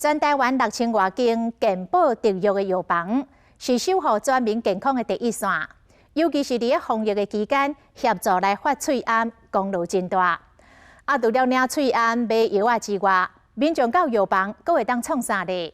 全台灣6000外間健保特約的藥房，是守護全民健康的第一線。尤其是佇咧防疫的期間，協助來發喙罨，功勞真大。啊，除了領喙罨買藥仔之外，民眾到藥房閣會當創啥咧？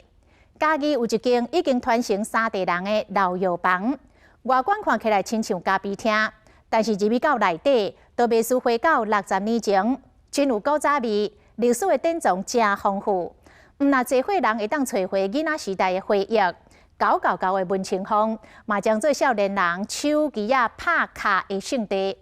嘉義有一間已經傳承三代人的老藥房，外觀看起來親像咖啡廳，但是入去到內底，都袂輸回到60年前，真有古早味，歷史的典藏誠豐富。毋但濟歲人會當揣回囡仔時代的回憶，厚厚厚的文青風，嘛將做少年人手機仔拍卡的聖地。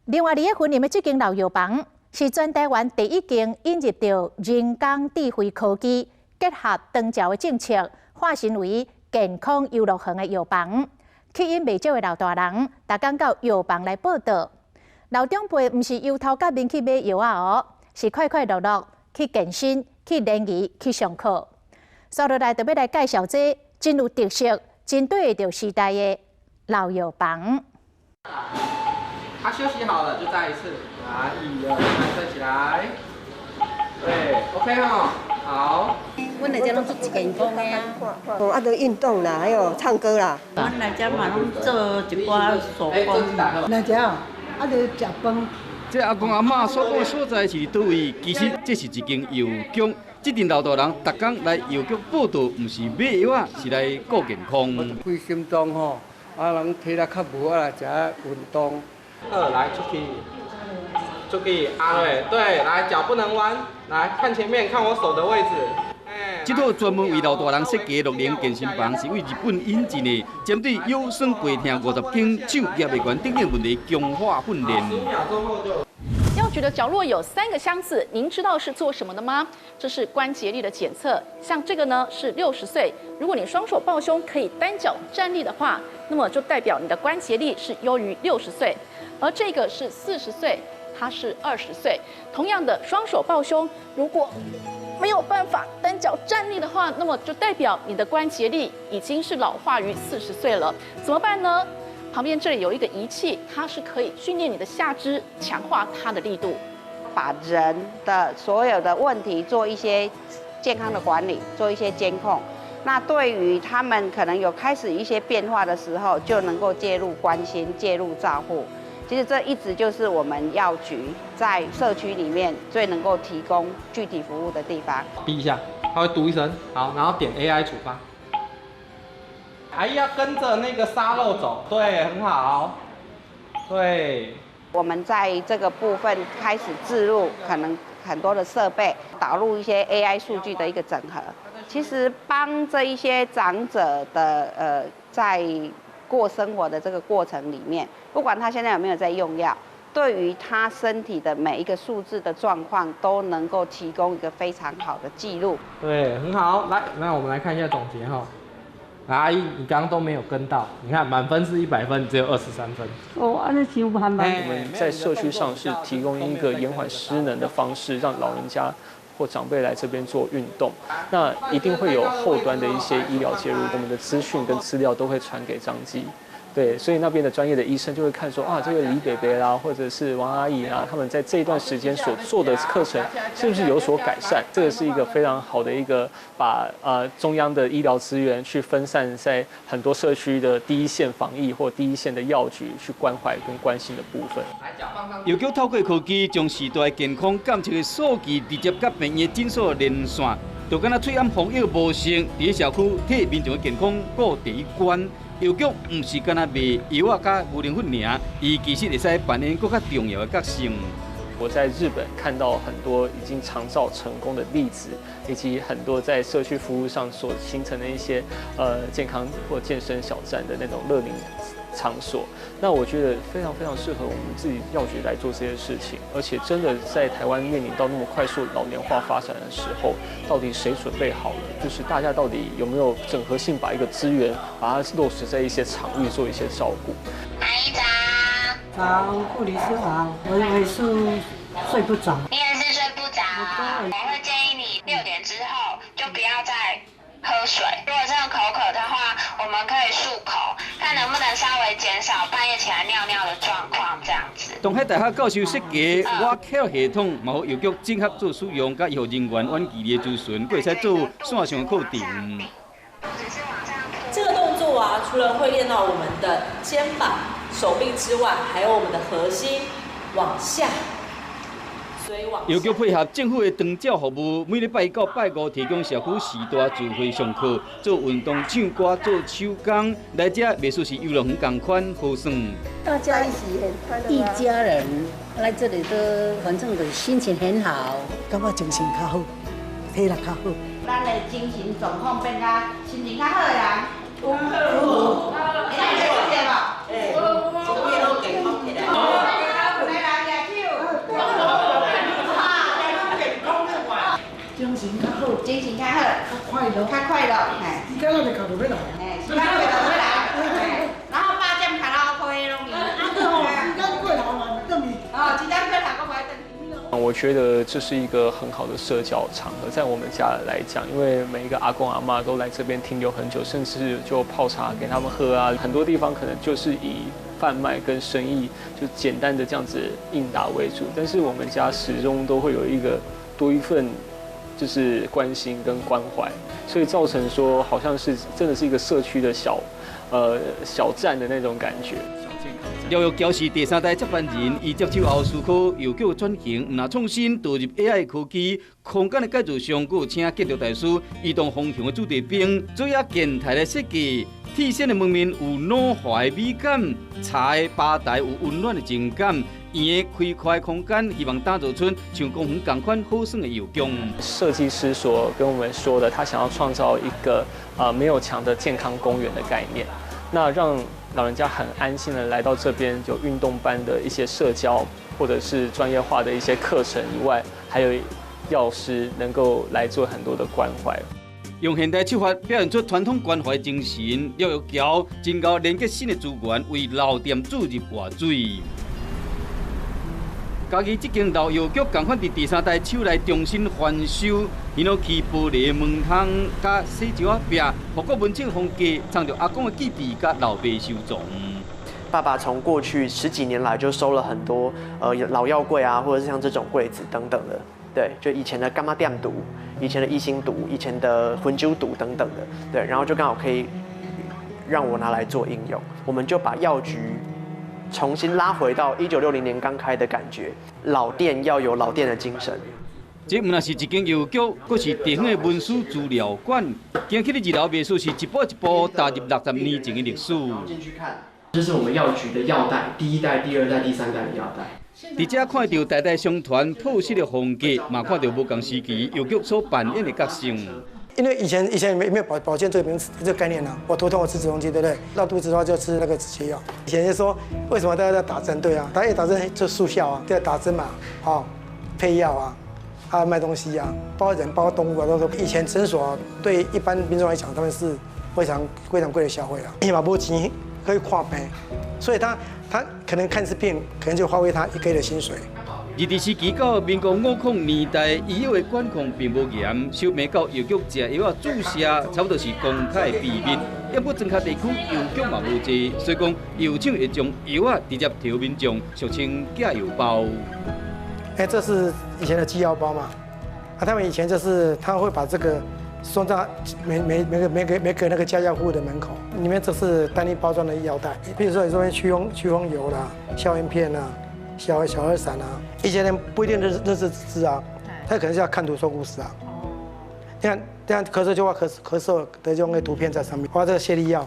另外，佇咧雲林的這間老藥房，是全台灣第一間引入著人工智慧科技，結合長照的政策，化身為健康遊樂園的藥房，吸引袂少的老大人，逐工到藥房來報到。老長輩毋是憂頭頰面去買藥仔哦，是快快樂樂去健身、去聯誼、去上課。接落來就欲來介紹這真有特色、真對得著時代的老藥房。他休息好了，就再一次，來，一二三，站起來。對，OK 哈，好。阮來遮攏足健康的啊。哦，啊，著運動啦，還有唱歌啦。阮來遮嘛攏做一寡手工。來遮啊，著食飯。這阿公阿嬤所講的所在是佗位？其實這是一間藥局。這陣老大人逐工來藥局報到，毋是買藥仔，是來顧健康。規心臟吼，啊人體力較無啊，來遮運動。二來出去，出去，啊對，對，來腳不能彎，來看前面，看我手的位置。這套專門為老大人設計的樂齡健身房，是為日本引進的，針對腰酸背痛、50肩、手舉袂懸等等問題強化訓練。藥局的角落有三個箱子，您知道是做什麼的嗎？這是關節力的檢測，像這個呢是60歲，如果你雙手抱胸可以單腳站立的話，那麼就代表你的關節力是優於60歲。而這個是40歲，它是20歲。同樣的，雙手抱胸，如果沒有辦法單腳站立的話，那麼就代表你的關節力已經是老化於40歲了。怎麼辦呢？旁邊這裡有一個儀器，它是可以訓練你的下肢，強化它的力度，把人的所有的問題做一些健康的管理，做一些監控。那對於他們可能有開始一些變化的時候，就能夠介入關心、介入照護。其實這一直就是我們藥局在社區裡面最能夠提供具體服務的地方。逼一下，它會嘟一聲，好，然後點 AI 處方。阿姨要跟着那個沙漏走，對，很好，對。我們在這個部分開始置入可能很多的設備，導入一些 AI 數據的一個整合，其實幫這一些長者的在過生活的這個過程裡面，不管他現在有沒有在用藥，對於他身體的每一個數字的狀況，都能夠提供一個非常好的記錄。對，很好。來，那我們來看一下總結哈。阿姨，你剛剛都沒有跟到，你看滿分是100分，只有23分。哦，按呢傷慢嗎？我們在社區上是提供一個延緩失能的方式，讓老人家或長輩來這邊做運動。那一定會有後端的一些醫療介入，我們的資訊跟資料都會傳給彰基。對，所以那邊的專業的醫生就會看說啊，這個李伯伯啦，或者是王阿姨啊，他們在這一段時間所做的課程是不是有所改善？這個是一個非常好的一個把中央的醫療資源去分散在很多社區的第一線防疫或第一線的藥局去關懷跟關心的部分。藥局透過科技，將時代健康監測的數據直接佮病院診所連線，就敢若喙罨服藥模式，佇社區替民眾的健康顧第一關。藥局毋是干焦賣藥仔佮牛奶粉爾，伊其實會使扮演閣較重要的角色。我在日本看到很多已經長照成功的例子，以及很多在社區服務上所形成的一些健康或健身小站的那種樂齡場所，那我覺得非常非常適合我們自己藥局來做這些事情。而且真的在台灣面臨到那麼快速老年化發展的時候，到底誰準備好了？就是大家到底有沒有整合性把一個資源把它落實在一些場域做一些照顧？阿姨早。早，護理師好，我也是睡不着。你也是睡不着，我會建議你6點之後就不要再喝水。如果真的口渴的話，我們可以漱口，看能不能稍微減少半夜起來尿尿的狀況，這樣子。東海大學教授設計我 Care 系統，嘛予藥局整合做使用，佮醫護人員遠距離的諮詢，閣會使做線上課程。這個動作啊，除了會練到我們的肩膀、手臂之外，還有我們的核心往下。藥局配合政府的長照服務，每禮拜一到拜五提供社區時段自費上課、做運動、唱歌、做手工。來這袂輸是遊樂園仝款好耍。大家一起很一家人來這裡都反正的心情很好，感覺精神較好，體力較好。咱的精神狀況變較心情較好的人，有有，會當來試下無？有，健康起來。來人舉手。精神較好，精神較好，較快樂，較快樂，嘿。時間就到就欲來，嘿，時間過就欲來，然後8點卡拉 OK 攏。啊對吼，時間過頭嘛，轉去。哦，時間過頭，閣無愛轉去。我覺得這是一個很好的社交場合，在我們家來講，因為每一個阿公阿嬤都來這邊停留很久，甚至就泡茶給他們喝啊。很多地方可能就是以販賣跟生意就簡單的這樣子應答為主，但是我們家始終都會有一個多一份就是關心跟關懷，所以造成說好像是真的是一個社區的小站的那種感覺。廖玉橋是第三代接班人，伊接手後思考藥局轉型，毋但創新導入 AI 科技，空間的改造上，閣有請建築大師移動方向的主題兵，做遐現代的設計，鐵線的門面有老化的美感，茶的吧台有溫暖的情感，圓的開闊空間，希望打造出像公園仝款好耍的藥局。設計師所跟我們說的，他想要創造一個沒有牆的健康公園的概念，那讓老人家很安心的來到這邊，有運動班的一些社交，或者是專業化的一些課程以外，還有藥師能夠來做很多的關懷。用現代手法表現出傳統關懷精神，廖玉橋真𠢕連結新的資源，為老店注入活水。嘉義這間老藥局仝款佇第三代手內重新翻修，ヒノキ玻璃門窗佮洗石仔壁，復古文青風格，藏著阿公的記憶佮老爸收藏。爸爸從過去十幾年來就收了很多老藥櫃啊，或者是像這種櫃子等等的，對，就以前的柑仔店櫥、以前的醫生櫥、以前的薰酒櫥等等的，對，然後就剛好可以讓我拿來做應用，我們就把藥局重新拉回到1960年剛開的感覺，老店要有老店的精神。這毋但是一間藥局，閣是地方的文史資料館。行去的二樓，袂輸是一步一步踏入60年前的歷史。進去看，這是我們藥局的藥袋，第一代、第二代、第三代的藥袋。佇遮看著代代相傳朴實的風格，嘛看著無仝時期藥局所扮演的角色。因為以前沒有保健這個名詞這個概念啊，我頭痛我吃止痛劑，對不對？拉肚子的話就吃那個止瀉藥。以前就說為什麼大家在打針？對啊，打針就速效啊，對，打針嘛，哦，配藥啊，啊賣東西啊，包括人包括動物啊，都說以前診所對一般民眾來講，他們是非常非常貴的消費啦。伊嘛無錢可以看病，所以他可能看一次病，可能就花費他一個月的薪水。日治時期到民國50年代，醫藥的管控並無嚴，小病到藥局食藥仔注射，差不多是公開的秘密。猶過莊跤地區藥局嘛無濟，所以講藥廠會將藥仔直接提予民眾，俗稱寄藥包。哎，這是以前的寄藥包嘛？啊，他們以前就是他會把這個送到每個那個家家戶戶的門口，裡面這是單一包裝的藥袋，比如說你這邊驅風油啦、消炎片啦、小兒散啊，一些人不一定認識字啊，他可能是要看圖說故事啊。你看，這樣咳嗽就畫咳嗽的這種的圖片在上面，畫這個瀉痢藥，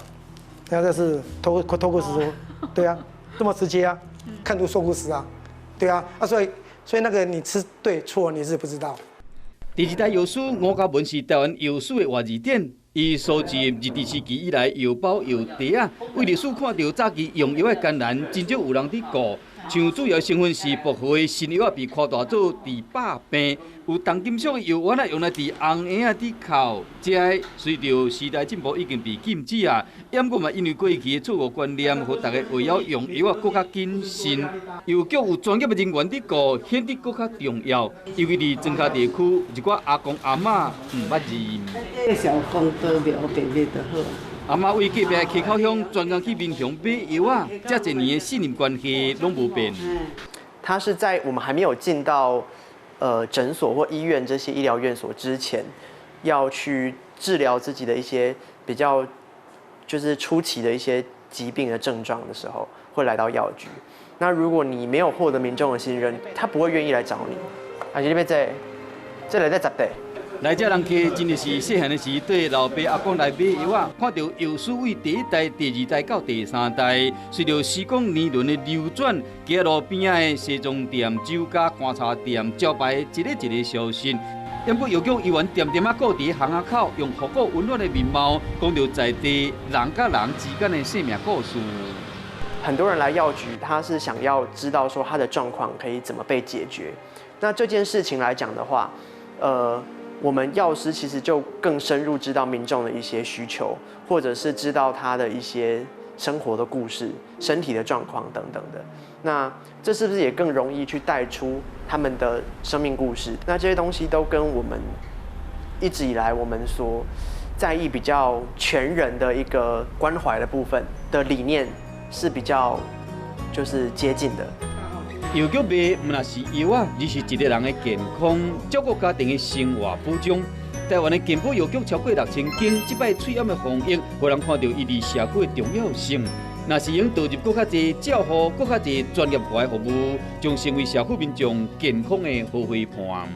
你看這是透故事書，對啊，這麼直接啊，看圖說故事啊，對啊，啊所以那個你吃對錯你是不知道。第二代藥師吳嘉文是台灣藥師的活字典，伊收集日治時期以來藥包藥袋仔，為歷史看著早期用藥的艱難，真少有人佇顧。像主要成分是薄荷的新藥仔被誇大做治百病，有重金屬的藥丸仔用來治紅嬰仔滴哭，這个隨著時代進步已經被禁止啊。毋過嘛，因為過去的錯誤觀念，予大家為了用藥仔閣較謹慎。藥局有專業的人員佇顧，顯得閣較重要。尤其佇莊跤地區，一寡阿公阿嬤毋捌字。小講多苗便利就好。阿嬤為隔壁溪口鄉專工去民雄買藥仔，遮濟年的信任關係攏無變。他是在我們還沒有進到診所或醫院這些醫療院所之前，要去治療自己的一些比較就是初期的一些疾病的症狀的時候，會來到藥局。那如果你沒有獲得民眾的信任，他不會願意來找你。還是你欲這，這來這十塊。來遮人客真的是細漢的時，綴老爸阿公來買藥仔，看著藥師為第一代、第二代到第三代，隨著時光年輪的流轉，街路邊仔的西裝店、酒家、乾茶店，招牌一个一个消失。不過藥局猶原恬恬仔顧佇巷仔口，用復古溫暖的面貌，講著在地人佮人之間的生命故事。很多人來藥局，他是想要知道說他的狀況可以怎麼被解決。那這件事情來講的話，我們藥師其實就更深入知道民眾的一些需求，或者是知道他的一些生活的故事、身體的狀況等等的。那這是不是也更容易去帶出他們的生命故事？那這些東西都跟我們一直以來我們所在意比較全人的一個關懷的部分的理念是比較就是接近的。藥局賣毋但是藥仔，而是一个人的健康，照顧家庭的生活保障。台灣的健保藥局超過6000間，這擺喙罨的防疫，予人看著伊佇社區的重要性。若是用導入閣較濟照護、閣較濟專業化的服務，將成為社區民眾健康的好伙伴。